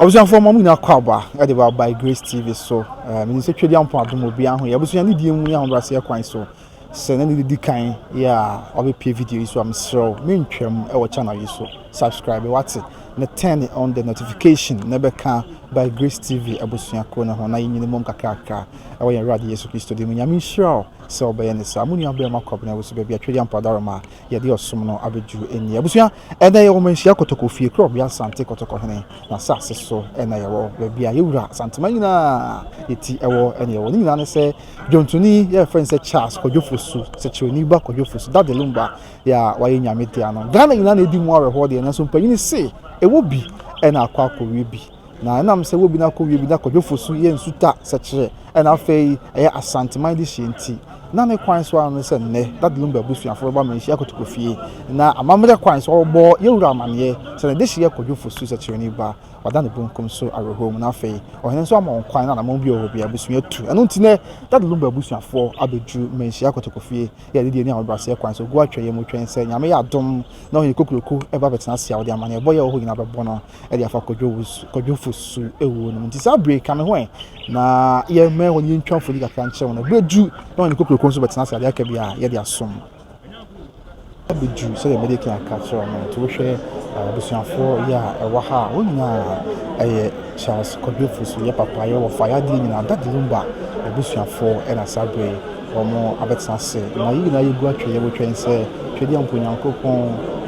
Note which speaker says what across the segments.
Speaker 1: Abusuafoɔ mo nyinaa kɔ aba de ba by Grace TV so. Eh, menim sɛ twɛdi ampo adom obiara ho yɛ. Abusua ne die mu ne ahobrɛaseɛ kwan so. Sɛ na ne di kan yɛ a wabɛpie video yi so a mesrɛ wo mentwam wɔ channel yi so. Subscribe wate na turn on the notification na ɛbɛka by Grace TV abusuakuo no ho na yɛnyini mmom kakrakra ɛwɔ yɛn Awurade Yesu Kristo din mu. Nyame nhyira wo sɛ wobɛyɛ ne saa. Mo nua bɛrima Kwabena Owusu baabi a twɛdi ampo adaroma yɛde ɔsom no abɛduru ɛnni. Abusua, ɛnɛ yɛwɔ Manhyia Kɔtɔkɔ fie, Kurɔbea Asante Kɔtɔkɔhene n'asase so na yɛwɔ, baabi a yɛwura Asanteman nyinaa yɛti ɛwɔ ɛne yɛwɔ. Ne nyinaa ne sɛ dwontoni yɛfrɛ no sɛ Charles Kwadwo Fosu, sɛkyerɛni ba Kwadwo Fosu, Daddy Lumba yɛ a wayɛ Nyame dea no. Ghana nyinaa na ɛdi ho awerɛhoɔ deɛ, nanso mpanyini se ɛwɔ bi ɛna akɔ akɔwie bi. Na ɛnam sɛ wobi no akɔwie bi na Kwadwo Fosu yɛ nsuta sɛkyerɛ ɛna afei ɛyɛ Asanteman de hyɛ nti, na ne kwan so ara ne sɛ nnɛ Daddy Lumba abusuafo bɛba Manhyia Kotoko fie na amammerɛ kwan so wɔbɔ Yɛwura amanneɛ sɛ ne dehyeɛ Kwadwo Fosu sɛkyerɛni ba wada ne bonkum so awerɛhoɔ mu na afei ɔhene nso ama wɔn kwan na anammɔn bi wɔ hɔ bi abusua tu. Ɛno nti nnɛ Daddy Lumba abusuafoɔ abɛduru Manhyia Kotoko fie yɛ adedie ne ahobrɛaseɛ kwan so gu atwɛeɛ mu twɛn sɛ Nyame yɛ adom na ɔhene Kokuroko ba bɛtena ase a ɔde amanneɛbɔ yɛ wɔ hɔ nyinaa bɛbɔ no de afa Kwadwo Fosu wuo no mu. Nti saa bere yi, ka me ho ɛ na yɛmmɛn hɔ na yɛntwa mfoni kakra nkyerɛ wɔn. Ɛberɛ du na ɔne kokuroko nso bɛtena ase adeɛ aka bi a yɛde asom. Abɛduru sɛdeɛ mede kan aka kyerɛ wɔn no, nti wohwɛ abusuafoɔ yi a ɛwɔ ha a, wɔn nyinaa ɛyɛ Charles Kwadwo Fosu, yɛ papa, yɛ wɔfa, yɛ adeɛ nyinaa, Daddy Lumba abusuafoɔ ɛna saa bere yi wɔn abɛtena ase. Na yɛn nyinaa yɛgu atwɛeɛ, wɔtwɛn sɛ Twedeɛ mpo Nyankopɔn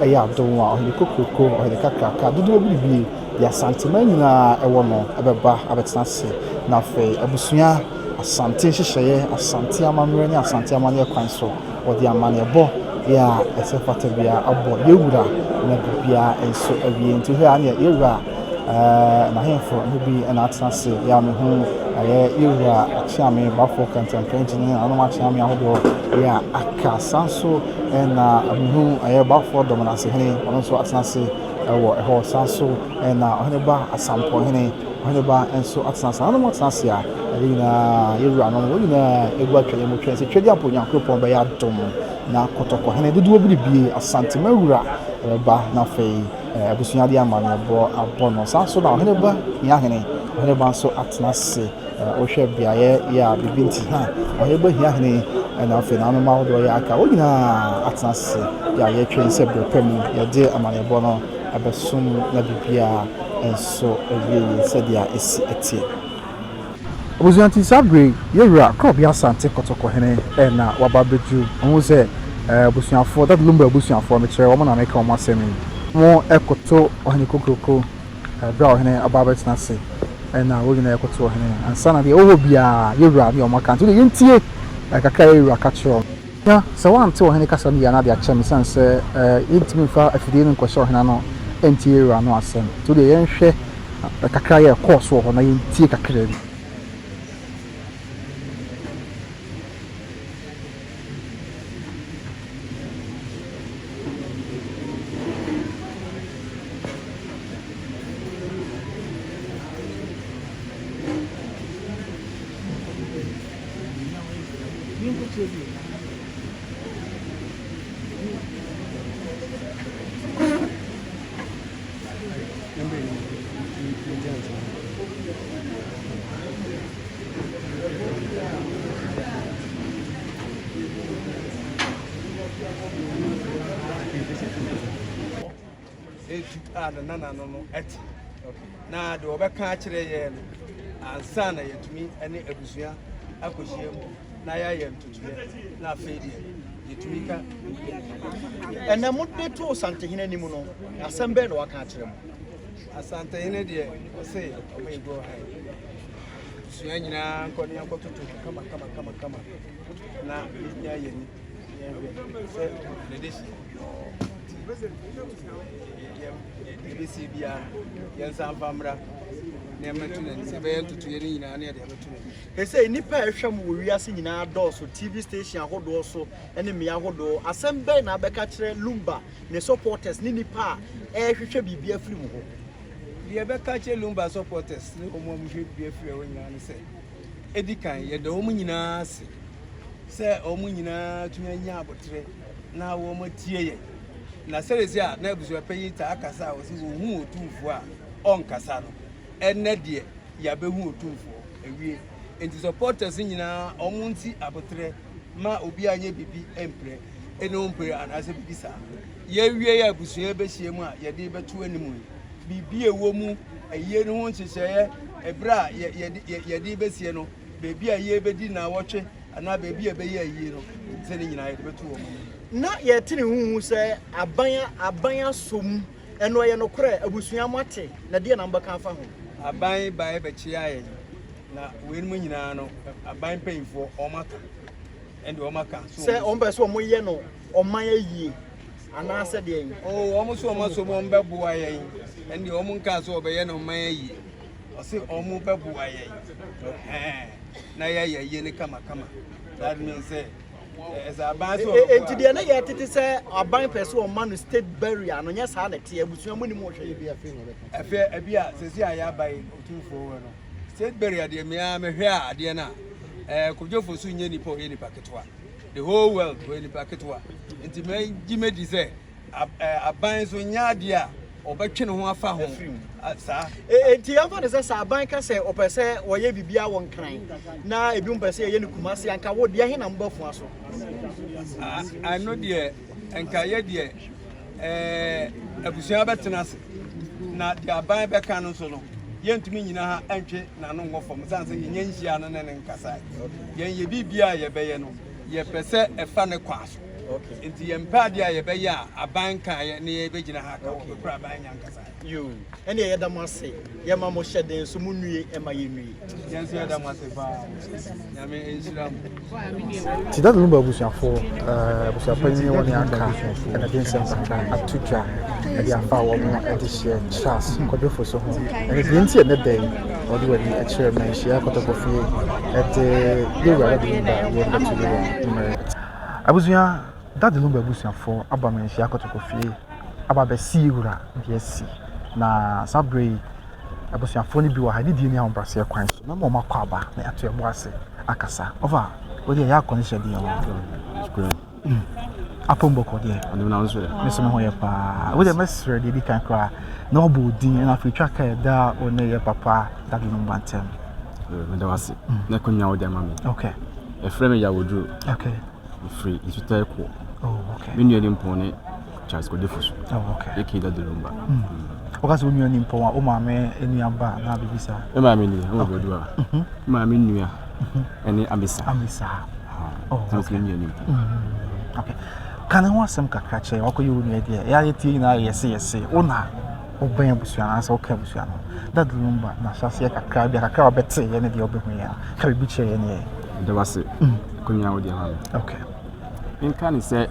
Speaker 1: yɛ adom a, ɔhene kokroko, ɔhene kakraka, dodoɔ biribie, deɛ Asanteman nyinaa wɔ no bɛba abɛtena ase. Na afei abusua, Asante nhyehyɛeɛ, Asante amammerɛ ne Asante amanneɛ kwan so, wɔde amanneɛbɔ yɛ a ɛsɛ fata biara abɔ yɛn wura na biribiara nso awie. Nti wohwɛ a neɛ yɛn wura N'ahemfo no bi na atena ase yɛ a mehu ɛyɛ yɛwura Akyeame Bafo Kɛntɛnprɛnkye ne nananom Akyeame ahodoɔ yɛ a aka. Saa nso na mehu ɛyɛ Bafo Dɔmenasehene, ɔno nso atena ase wɔ ɛhɔ. Saa nso na Ɔheneba Asampɔhene, Ɔheneba nso atena ase. Nananom atena ase a ɛyɛ nyinaa yɛwuranom, wɔn nyinaa egu atwɛn mu twɛn sɛ Twedeampo Onyankoropɔn bɛyɛ adom na Kɔtɔkɔhene dodoɔ biribie Asantema wura bɛba na afei Abusua de amanneɛbɔ abɔ no. Saa nso na ɔhene ba hia hene. Ɔhene ba nso atena ase. Wohwɛ beaeɛ yi a biribi nti ha ɔhene ba hia hene na afei n'anom ahodoɔ yɛ aka. Wɔn nyinaa atena ase yɛ a yɛtwɛn sɛ berɛ pa mu yɛde amanneɛbɔ no ɛbɛsom na biribiara nso awie yie sɛdeɛ ɛsi teɛ. Abusua nti saa bere yi yɛwura Korɔbea Asante Kɔtɔkɔ hene na waba abɛduru. Wohu sɛ abusuafoɔ, Daddy Lumba abusuafoɔ, mekyerɛ wɔn na meka wɔn asɛm yi. Wɔkoto ɔhene kokuroko berɛ a ɔhene aba abɛtena ase na wɔn nyinaa koto ɔhene ansa na deɛ ɛwɔ hɔ biara yɛwura ne wɔn aka. Nti wodeɛ yɛntie kakra a yɛwura ka kyerɛ wɔn. Nua, sɛ woante ɔhene kasa no yie a na ade akyɛ me ɛsiane sɛ yɛntumi mfa afidie no nkɔhyɛ ɔhene ano ntie yɛwura ano asɛm. Nti wodeɛ yɛnhwɛ kakra yɛ ɛkɔɔ so wɔ hɔ na yɛntie kakra bi.
Speaker 2: Etu a ne nananom no te, na deɛ wɔbɛka akyerɛ yɛn no ansa na yɛatumi ne abusua akɔhyia mu na yɛayɛ ntotoeɛ na afei deɛ yɛtumi ka.
Speaker 3: Ɛnɛ mode too Santehene anim no, asɛm bɛn na waka akyerɛ mo?
Speaker 2: Asantehene deɛ ɔse ɔma yɛ go ahead. Sua nyinaa nkɔ ne yɛnkɔtoto kama kama kama kama na yɛnya yɛni yɛnhwɛ sɛ ne de hye yɛbɛsie biara yɛnsa mfa mmra na yɛmmɛto n'ani sɛ ɛbɛyɛ ntotoeɛ no nyinaa ne yɛde abɛto n'ani.
Speaker 3: Ɛsɛ nnipa a ɛhwɛ mo wɔ wiase nyinaa dɔɔso, TV station ahodoɔ so ne mmea ahodoɔ. Asɛm bɛn na abɛka kyerɛ Lumba, ne supporters ne nnipa a ɛrehwehwɛ biribi afiri mo hɔ?
Speaker 2: Deɛ ɛbɛka kyerɛ Lumba supporters ne wɔn a wɔhwɛ biribi afiri hɔ nyinaa ne sɛ, ɛdi kan yɛda wɔn nyinaa ase sɛ wɔn nyinaa tumi anya aboterɛ na wɔatie yɛn. Na sɛdeɛ sɛ a na abusuapanyin taa kasa a wɔsɛ wɔhu otumfoɔ a ɔnkasa no. Ɛnnɛ deɛ yɛabɛhu Otumfoɔ awie. Nti supporters nyinaa ɔmo nsi aboterɛ ma obiara nyɛ biribi mprɛ ɛne ɔmpere anaasɛ biribi saa. Yɛwie yɛ abusua bɛhyia mu a yɛde bɛto anim yi. Biribi a ɛwɔ mu, ayie no ho nhyehyɛeɛ, ɛberɛ a yɛde bɛsie no, baabi a yɛbɛdi nnawɔtwe anaa baabi a ɛbɛyɛ ayie no, sɛ ne nyinaa yɛde bɛto wɔn anim.
Speaker 3: Na yɛte ne ho hu sɛ aban aban asɔ mu. Ɛno ɛyɛ nokorɛ? Abusua moate? Na deɛ na mobɛka afa ho?
Speaker 2: Aban baeɛ bɛkyeaa yɛn, na weinom nyinaa no, aban mpanyinfoɔ wɔn aka, ɛnde wɔn aka.
Speaker 3: Sɛ wɔn pɛ sɛ wɔn yɛ no ɔman ayie anaasɛ deɛn?
Speaker 2: Oh, wɔn so wɔn aso wɔn bɛboa yɛn, ɛnde wɔn nkaa sɛ wɔbɛyɛ no ɔman ayie, ɔse wɔn bɛboa yɛn, ɛhɛn, na yɛayɛ ayie no kamakama. That means sɛ.
Speaker 3: Enti deɛ na yɛtete sɛ aban pɛ sɛ ɔma no state burial no nyɛ saa na ɛteɛ abusua mu nim hwɛ.
Speaker 2: Ɛfɛ ebi a sɛsi a yɛaba yi otumfoɔ wɔ no state burial deɛ mmea mehwɛ a adeɛ no a ɛɛ kodwofo so nyɛ nipa ɔyɛ nipa ketewa the whole world ɔyɛ nipa ketewa nti mɛgye mɛdi sɛ Aban nso nyɛ adeɛ a ɔbɛtwe ne ho afa ho saa.
Speaker 3: Enti yɛmfa no sɛ sɛ aban ka sɛ ɔpɛ sɛ wɔyɛ biribiara wɔ Nkran na ebinom pɛ sɛ yɛyɛ no Kumasi anka wo deɛ he na mobɛfoa so?
Speaker 2: Ɛno deɛ nka yɛ deɛ abusua bɛtena ase na deɛ aban bɛka no nso no yɛntumi nyina ha ntwe n'ano ngɔ fam sane sɛ yɛnyɛ nhyia no ne ne nkasae. Yɛn yɛ biribiara a yɛbɛyɛ no yɛpɛ sɛ ɛfa ne kwan so. Nti yɛmpɛ adeɛ a yɛbɛyɛ a aban nkaeɛ ne yɛbɛgyina ha aka wɔ bɛkura aban nya nkasaeɛ.
Speaker 3: Yoo, ɛneɛ yɛda mo ase, yɛma mo hyɛ den nso mo nnue ɛma yɛnnue.
Speaker 2: Yɛn nso yɛda mo ase paa, Nyame nhyira mo.
Speaker 1: Nti Daddy Lumba abusuafoɔ, abusuapanyin ne wɔn aka na de nsɛm kakra ato dwa de afa wɔn adehyeɛ Charles Kwadwo Fosu ho. Ɛne deɛ nti ɛnɛ da yi wɔde wɔn ani kyerɛ Manhyia Kɔtɔkɔfie de Yɛwura Daddy Lumba yɛn bɛto ne wɔn mmerɛ. Abusua, Daddy Lumba abusuafoɔ aba Manhyia Kotoko fie aba abɛsi wura de asi. Na saa berɛ yi, abusuafoɔ no bi wɔ ha, ne die ne ahobrɛaseɛ kwan so. Mɛma wɔn akɔ aba na yɛato yɛn bo ase akasa. Ɔfa, wo deɛ yɛ akɔ ne hyɛ deɛ ho. Apom bɔkɔ deɛ. Me nso me ho yɛ paa. Wo deɛ mɛsrɛ deɛ ɛdi kan koraa na wabɔ wo din na afei twa ka ɛda a wo ne yɛ papa Daddy Lumba ntam.
Speaker 4: Meda wo ase na akonnwa a wode ama me.
Speaker 1: Okay.
Speaker 4: Yɛfrɛ me Yawoduro.
Speaker 1: Okay.
Speaker 4: Mefiri Nsutɛ Kuo.
Speaker 1: Oh, okay.
Speaker 4: Me nua nimpɔn ne Charles Kwadwo Fosu.
Speaker 1: Oh, okay.
Speaker 4: Aka Daddy Lumba.
Speaker 1: Mm. Woka sɛ wo nua nimpɔn a, wo maame nua ba na biribi saa?
Speaker 4: Me maame ni, ɛwɔ okay. Bɔdu a.
Speaker 1: Mhm.
Speaker 4: Me maame nua ɛne Amisa.
Speaker 1: Amisa.
Speaker 4: Oh, okay. Me nua nimpɔn.
Speaker 1: Mm. Okay. Ka ne ho asɛm kakra kyerɛ, wakɔyɛ wo nua deɛ, ɛyɛ a yɛtie nyinaa yɛse yɛse, wo na wobɛn abusua no anaasɛ woka abusua no Dad Lumba n'ahyɛaseɛ kakra bi a kakra a wobɛteeɛ ne deɛ wobɛhuiɛ no ka biribi kyerɛ yɛn yɛ.
Speaker 4: Meda wo ase akonnwa a wode ama me.
Speaker 1: Okay.
Speaker 4: Menka ne sɛ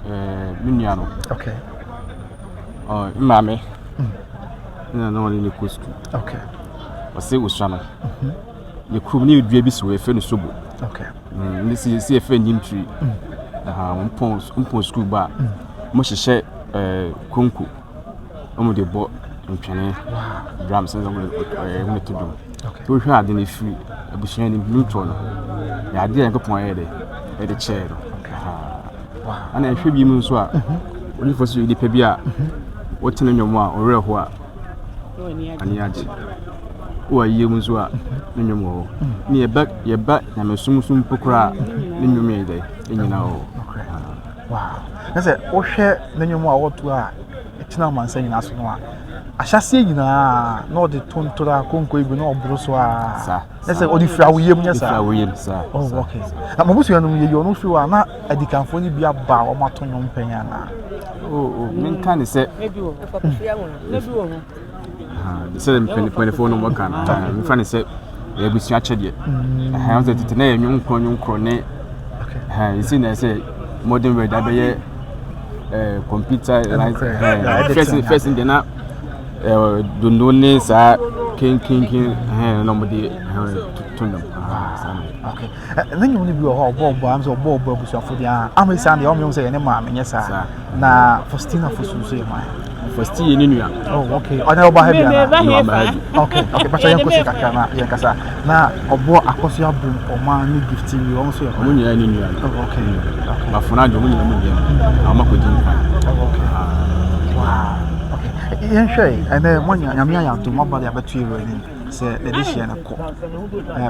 Speaker 4: eh, me nua no.
Speaker 1: Okay.
Speaker 4: Oh, me maame. Mm. Na na ɔne ne kɔ sukuu.
Speaker 1: Okay.
Speaker 4: Ɔsɛ osua no. Mm-hmm. Yɛ kurom ne dua bi si hɔ yɛfrɛ no sobo.
Speaker 1: Okay.
Speaker 4: Mm, ne si si yɛfrɛ nyim tiri. Mm. Aha, mpɔn mpɔn sukuu ba a. Mm. Mo hyehyɛ eh, konko. Wɔn de bɔ ntwene, drums ne wɔn de to dwom. Nti wohwɛ ade no ɛfiri abusua no mu nnwomtoɔ no, ɛyɛ adeɛ a Nyankopɔn ayɛ dɛ ɛde kyɛɛ no. Ɛna ɛhwɛ bi mu nso a, odiyifoɔ nso yɛ nipa bi a wote ne nnwom a ɔwerɛ ho a ani agye. Wowɔ ayie mu nso a ne nnwom wɔ hɔ. Ne yɛba yɛba nyamesom so mpo koraa ne nnwom yɛ dɛ ɛnyina wɔ hɔ.
Speaker 1: Wow. Na sɛ wohwɛ ne nnwom a ɔto a ɛkyena amansan nyinaa so no a, ahyɛaseɛ nyinaa na ɔde tontora konko yi bi na ɔboro so a.
Speaker 4: Saa.
Speaker 1: Na sɛ ɔde firi awoyam nyɛ saa.
Speaker 4: Firi awoyam saa.
Speaker 1: Oh, okay. Na mo abusua no mu yɛyi ɔno firi hɔ a na adikanfoɔ no bi aba a wɔato nnwom pɛn anaa?
Speaker 4: Oh, oh, menka ne sɛ. Sɛ mpanimfoɔ no wɔka no, mefa ne sɛ ɛyɛ abusua akyɛdeɛ. Ɛhɛn sɛ tete na yɛ nnwom korɔ nnwom korɔ ne ɛhɛn esi na ɛsɛ modern world abɛyɛ ɛɛ computer line ɛhɛn first first deɛ na ɛɛ dondo ne saa kenkenken ɛhɛn na wɔde ɛhɛn to nnwom.
Speaker 1: Okay. Ne nnwom no bi wɔ hɔ a ɔbɔ ɔbɔ am sɛ ɔbɔ ɔbɔ abusuafo deɛ a ama saa deɛ ɔmo sɛ yɛ ne maame nyɛ saa na Faustina Fosu nso yɛ hwan.
Speaker 4: Faustina yɛ ne nua.
Speaker 1: Oh okay ɔne ɔba ha bi ana.
Speaker 4: Ne ɔba ha bi.
Speaker 1: Okay okay pàṣẹ yɛn kɔsi kakra na yɛn kasa na ɔbɔ akɔso abirempɔma ne gift wi wɔn nso yɛ
Speaker 4: hwan. Ɔmo nyinaa ne nua no.
Speaker 1: Oh okay okay.
Speaker 4: Bafo no adwo ɔmo nyinaa mu deɛ no na ɔmo akɔdi nkwa.
Speaker 1: Oh okay wow. Okay. Yɛnhwɛ ɛnɛ moanya Nyame ayɛ adom moaba de abɛto yɛwura anim sɛ yɛde hyia no kɔ.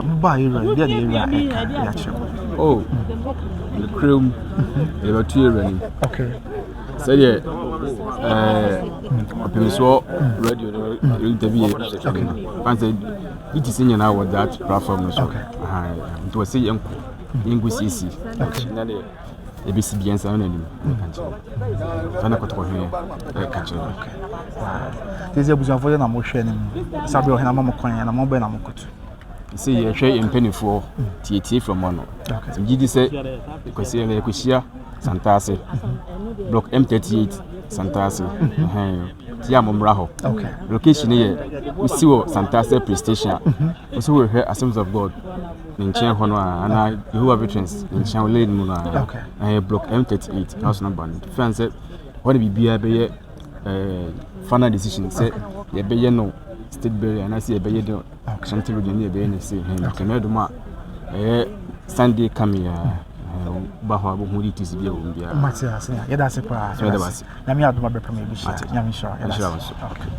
Speaker 1: Mobaa yɛwura no deɛ na yɛwura ɛka de akyerɛ mo.
Speaker 4: Oh, nokorɛ mu yɛbɛto yɛwura anim.
Speaker 1: Okay.
Speaker 4: Sɛdeɛ ɔpemsoɔ radio no interview yɛ no fan sɛ bi te sɛ nyinaa wɔ that platform no so. Nti wɔ sɛ yɛnkɔ yɛnkɔ siesie na deɛ ɛbɛsi bia nsa no n'anim ɛka nkyerɛ saa na kɔtɔkɔhene ɛka kyerɛ no.
Speaker 1: Sɛ sɛ abusuafoɔ yɛ na mohwɛ no mu sɛ aberɛ ɔhene ama mo kwan na mobɛ na mokɔto.
Speaker 4: Sɛ yɛhwɛ yɛn mpanimfoɔ tietie firi ɔmo ano nti megye di sɛ kwasi ɛnɛ yɛkɔhyia Santase block M38 Santase ti a mommra hɔ. Location yɛ wosi wɔ Santase police station a wosi wɔhwɛ Assemblies of God ne nkyɛn hɔ no a anaa Jehovah Witness ne nkyɛn wɔ lane mu no a ɛyɛ block M38 house number no fian sɛ hɔ na biribiara bɛyɛ final decision sɛ yɛbɛyɛ no state burial anaasɛ yɛbɛyɛ no Ashanti region ne yɛbɛyɛ no sɛ hɛn nti ɛmɛ dom a ɛyɛ Sunday coming a ba hɔ a bɛhu details bi a wɔ mu biara.
Speaker 1: Mate ase a yɛda ase paa.
Speaker 4: Yɛda ase.
Speaker 1: Nyame adom abɛpɛ ma yɛbɛhyia. Nyame nhyira. Yɛda ase.
Speaker 4: Okay.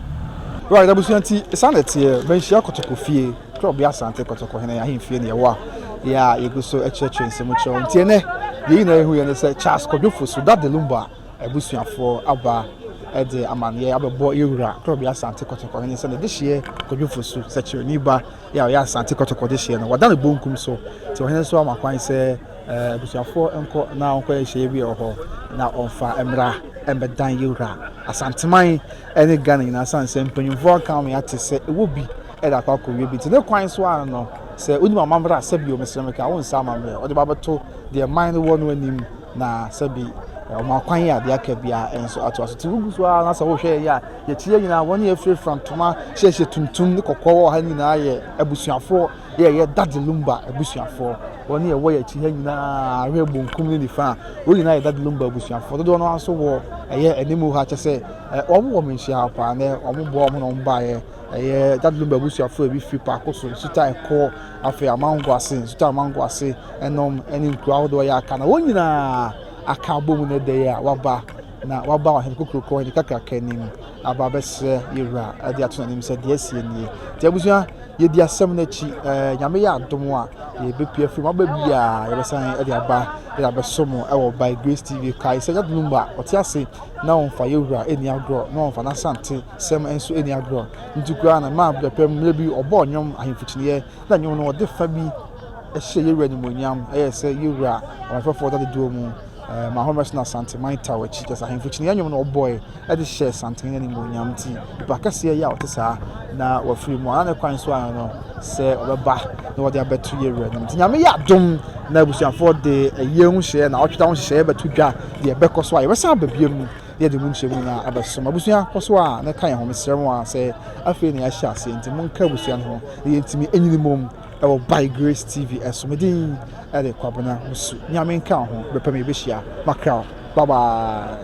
Speaker 1: Right, abusua nti ɛsan na ɛteɛ bɛnhyia Kɔtɔkɔ fie Kurɔbea Asante Kɔtɔkɔ hene ahemfie ne ɛwɔ a yɛ a yɛgu so kyerɛkyerɛ nsɛm kyerɛ wɔn. Nti ɛnɛ deɛ nyinaa yɛhu yɛ ne sɛ Charles Kwadwo Fosu Daddy Lumba abusuafoɔ aba de amanneɛ abɛbɔ yɛwura Kurɔbea Asante Kɔtɔkɔ hene sɛ ne dehyeɛ Kwadwo Fosu sɛkyerɛni ba yɛ a ɔyɛ Asante Kɔtɔkɔ dehyeɛ no wada ne bonkum so nti ɔhene nso ama kwan sɛ abusuafoɔ nkɔ na ɔnkɔyɛ nhyehyɛeɛ bi wɔ hɔ na ɔmfa mmra mmɛdan yɛwura Asanteman ne Ghana nyinaa sane sɛ mpanyinfoɔ aka ama yɛate sɛ ɛwɔ bi ɛde akɔ akɔwie bi nti ne kwan so ano no sɛ wonim amammerɛ a sɛbi mesrɛ meka wo nsa amammerɛ ɔde ba bɛto deɛ man no wɔ no anim na sɛbi ɔmo akwan yɛ adeɛ aka biara nso ato aso nti wogu so ara na sɛ wohwɛ yɛ a yɛkyerɛ nyinaa wɔn yɛ firafira ntoma hyehyɛ tuntum ne kɔkɔɔ wɔ ha nyinaa yɛ abusuafoɔ yɛ yɛ Daddy Lumba abusuafoɔ wɔn yɛ wɔ yɛ akyi ha nyinaa hwɛ bonkum ne nifa a wɔn nyinaa yɛ Daddy Lumba abusuafoɔ dodoɔ no nso wɔ ɛyɛ anim ha kyɛ sɛ wɔn wɔ manhyia ha paa na wɔn boa wɔn na wɔn baeɛ ɛyɛ Daddy Lumba abusuafoɔ ebi firi paako so nsuta ɛkɔ afei amango ase nsuta amango ase ɛnom ɛne nkuro ahodoɔ yɛ aka na wɔn nyinaa aka abɔ mu ne dɛ yi a waba na waba ɔhene kokoroko ɔhene kakraka anim aba abɛsrɛ yɛwura ɛde ato n'anim sɛ deɛ asie nie nti abusua yɛdi asɛm no akyi Nyame yɛ adom a yɛbɛpue afiri mu aba biaa yɛbɛsan ɛde aba ɛde abɛso mo ɛwɔ By Grace TV. Kae sɛ Daddy Lumba ɔte ase na ɔmfa yɛwura ɛni agorɔ na ɔmfa n'asante sɛm nso ɛni agorɔ nti koraa na maa brɛpɛ mmerɛ bi ɔbɔɔ nnwom ahemfo kyiniiɛ na nnwom no ɔde fa bi ɛhyɛ yɛwura animuonyam ɛyɛ sɛ yɛwura ɔmafɛfoɔ da dodoɔ mu ma ahomɛ so na Asanteman taw akyi kyɛ sɛ ahemfo kyiniiɛ nnwom no ɔbɔe ɛde hyɛ Asantehene animuonyam nti nipa kɛseɛ yi a ɔte saa na wafiri mu ana ne kwan so ano no sɛ ɔbɛba na wɔde abɛto yɛwura anim nti Nyame yɛ adom na abusuafoɔ de ɛyɛ ho hyɛ na ɔtweda ho hyehyɛ bɛto dwa deɛ ɛbɛkɔ so a yɛbɛsan aba bia mu yɛde mu nkyɛmu nyinaa abɛsom abusua kɔ so a na ka yɛn ho mesrɛ mu a sɛ afei na yɛahyɛ aseɛ nti monka abusua no ho na yɛntumi ɛnyini mom ɛwɔ By Grace TV ɛso medin ɛde Kwabena Wusu Nyame nka ho bɛpɛ me yɛbɛhyia makra. Bye bye.